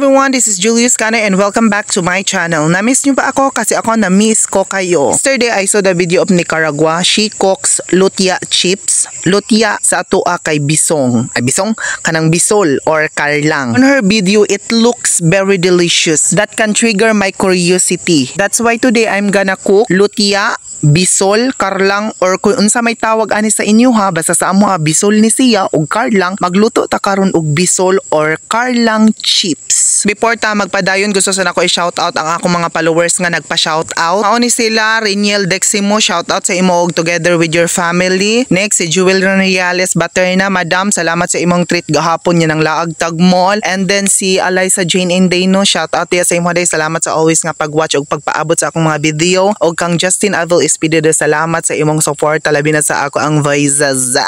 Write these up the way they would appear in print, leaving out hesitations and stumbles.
Everyone, this is Julius Cano and welcome back to my channel. Na-miss niyo ba ako? Kasi ako na-miss ko kayo. Yesterday, I saw the video of Nicaragua. She cooks lutia chips. Lutia sa atoa kay bisong. Ay, bisong? Kanang bisol or karlang. On her video, it looks very delicious. That can trigger my curiosity. That's why today, I'm gonna cook lutia, bisol, karlang, or kung unsa may tawag ani sa inyo ha, basta sa amo ha, bisol ni siya og karlang, magluto ta karon og bisol or karlang chips. Before ta magpadayon, gusto sa nako i-shout out ang akong mga followers nga nagpa-shout out. Mao ni sila Reniel Deximo, shout out sa imo og together with your family. Next si Jewel Reales Baterna, madam, salamat sa imong treat gahapon yan ang laag tag mall. And then si Eliza Jane Indeno, shout out diya sa imo day, salamat sa always nga pag-watch og pagpaabot sa akong mga video. Og kang Justin Avil Espidida, salamat sa imong support labi na sa ako ang voices.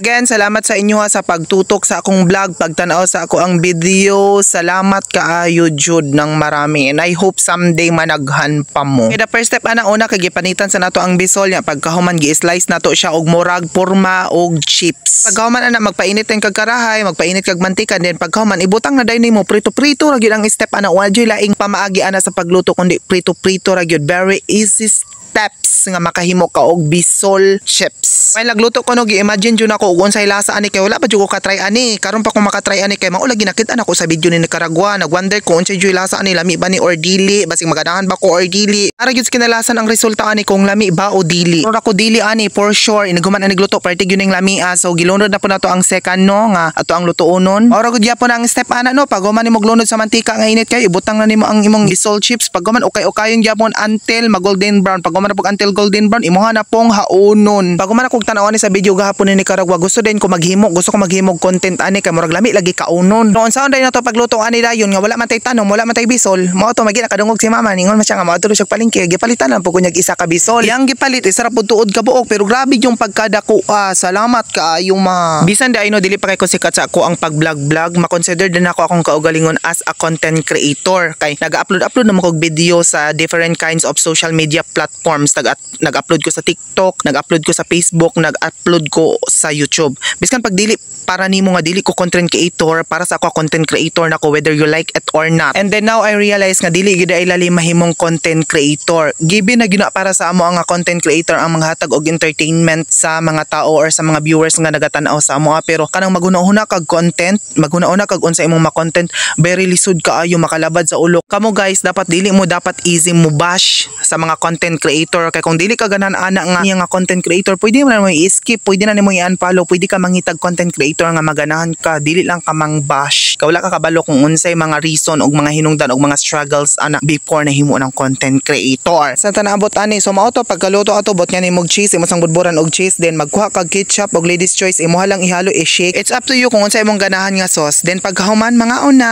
Again, salamat sa inyo ha, sa pagtutok sa akong vlog, pagtanaw sa ako ang video. Salamat kaayo jud ng marami and I hope someday managhan pa mo. Okay, the first step ana, una kay gipanitan sa nato ang bisol nya, pagkahuman gi-slice nato siya og murag porma og chips. Pagkahuman ana, magpainit kag karahay, magpainit kag mantika, then pagkahuman ibutang na dayon nimo, prito-prito ra gyud ang step ana, wa jud laing pamaagi ana sa pagluto kundi prito-prito ra gyud. Very easy steps nga makahimo ka og bisol chips. While nagluto ko no, gi-imagine jud ako og unsay lasa ani kay wala pa jud ko ka-try ani. Karon pa ko makatry ani kay mao lagi nakita nako sa video ni Nicaragua. Nagwonder ko unsay jud lasa ani, lami ba ni or dili, basig maganahan ba ko or dili. Ara gyud kinalasan ang resulta ani kung lami ba o dili. Pero ako dili ani for sure. Iniguman ani gluto parte gyud ning lami ah. So gilunod na po nato ang second no nga ato ang lutuonon. Ora gud gyapon ang step ana no, pag human nimo glunod sa mantika nga init kayo, ibutang na nimo ang imong bisol chips. Pag human ukay-ukayon gyapon until mag golden brown. Pag human na pug until golden brown, imuha na pong haonon. Pag human akong tan-awan ni sa video gahapon ni Nicaragua, gusto din ko maghimo, gusto ko maghimog content ani kay murag lami lagi kaunon. Noon saon day na to pagluto ani dayon nga wala man tay tanom, wala man tay bisol. Mao to magi nakadungog si mama, ningon man siya nga moadto siya palengke, gipalitan lang po kunyag isa ka bisol. Yang gipalit isa ra pud tuod ka buok, pero grabe yung pagkadako. Ah, salamat kaayo ma. Bisan di no dili pa kay ko sikat sa ako ang pag-vlog-vlog, ma-consider din ako akong kaugalingon as a content creator kay nag-upload-upload naman kog video sa different kinds of social media platforms. Nag-upload ko sa TikTok, nag-upload ko sa Facebook, nag-upload ko sa YouTube. Biskan pag dili para nimo nga dili ko content creator, para sa ako content creator nako whether you like it or not. And then now I realize nga dili gid ay lali mahimong content creator. Given na gina para sa amo ang content creator ang mga hatag og entertainment sa mga tao or sa mga viewers nga nagatan-aw sa amo, pero kanang maghuna-huna kag content, maghuna-huna kag unsa imong ma-content, very lisod kaayo makalabad sa ulo. Kamo guys, dapat dili mo dapat easy mo bash sa mga content creator kay kung dili ka ganahan ana nga niya nga content creator, pwede mo na mo i-skip, pwede na nimo i-unfollow, pwede ka mangitag content creator nga maganahan ka, dili lang ka mang bash. Ka wala ka kabalo kung unsay mga reason og mga hinungdan og mga struggles ana before nahimo ng content creator. Sa tanabot ani, so mao to pagkaluto ato bot nga nimo og cheese, imo sang budburan og cheese, then magkuha kag ketchup og ladies choice, imo lang ihalo, i-shake. It's up to you kung unsay imong ganahan nga sauce. Then pagkahuman mga una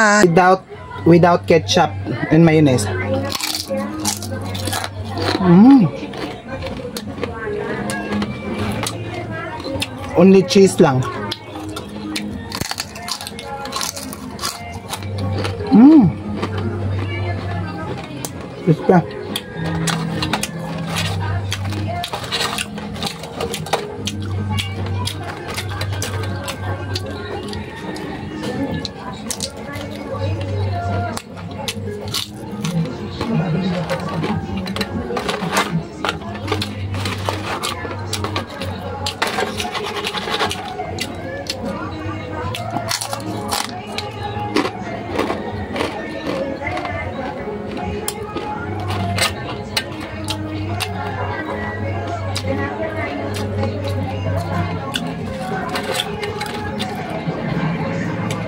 without ketchup and mayonnaise. Only cheese lang. Crispy.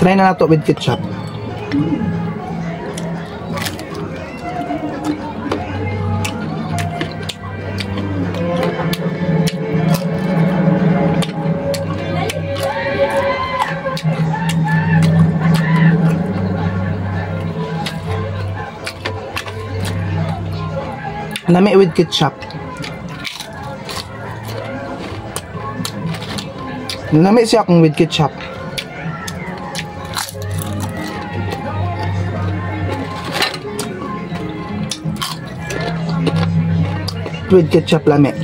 Try na nato with ketchup. Lami with ketchup. Lami siya kung with ketchup. With ketchup lami.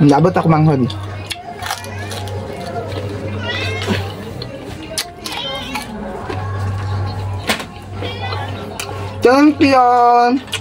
Nabot ako manghod. Thank you.